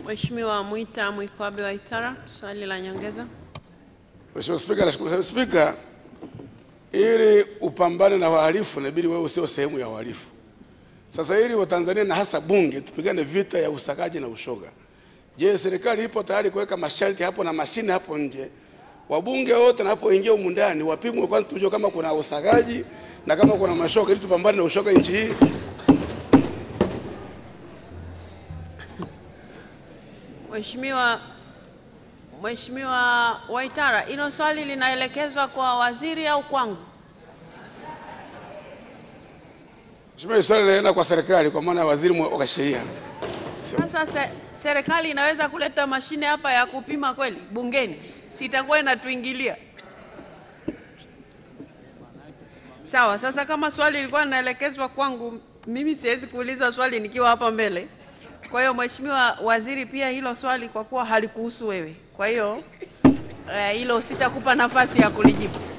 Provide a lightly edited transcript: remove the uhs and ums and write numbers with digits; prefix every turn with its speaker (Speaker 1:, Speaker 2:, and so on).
Speaker 1: Mheshimiwa Mwita Mwikwabe Waitara, swali la nyongeza.
Speaker 2: Mheshimiwa Spika, nashukuru. Spika, ili upambane na wahalifu inabidi wewe usio sehemu ya wahalifu. Sasa ili Watanzania na hasa bunge tupigane vita ya usagaji na ushoga, je, serikali ipo tayari kuweka masharti hapo na mashine hapo nje? Wabunge wote wanapoingia humu ndani wapimwe kwanza, tujue kama kuna usagaji na kama kuna mashoga, ili tupambane na ushoga nchi hii.
Speaker 1: Mheshimiwa Waitara, hilo swali linaelekezwa kwa waziri au kwangu?
Speaker 2: Mheshimiwa, swali linaenda kwa serikali kwa maana ya waziri wa sheria.
Speaker 1: Sasa serikali inaweza kuleta mashine hapa ya kupima kweli bungeni? Sitakuwa inatuingilia. Sawa, sasa kama swali lilikuwa linaelekezwa kwangu, mimi siwezi kuuliza swali nikiwa hapa mbele. Kwa hiyo Mheshimiwa Waziri, pia hilo swali kwa kuwa halikuhusu wewe, kwa hiyo hilo sitakupa nafasi ya kulijibu.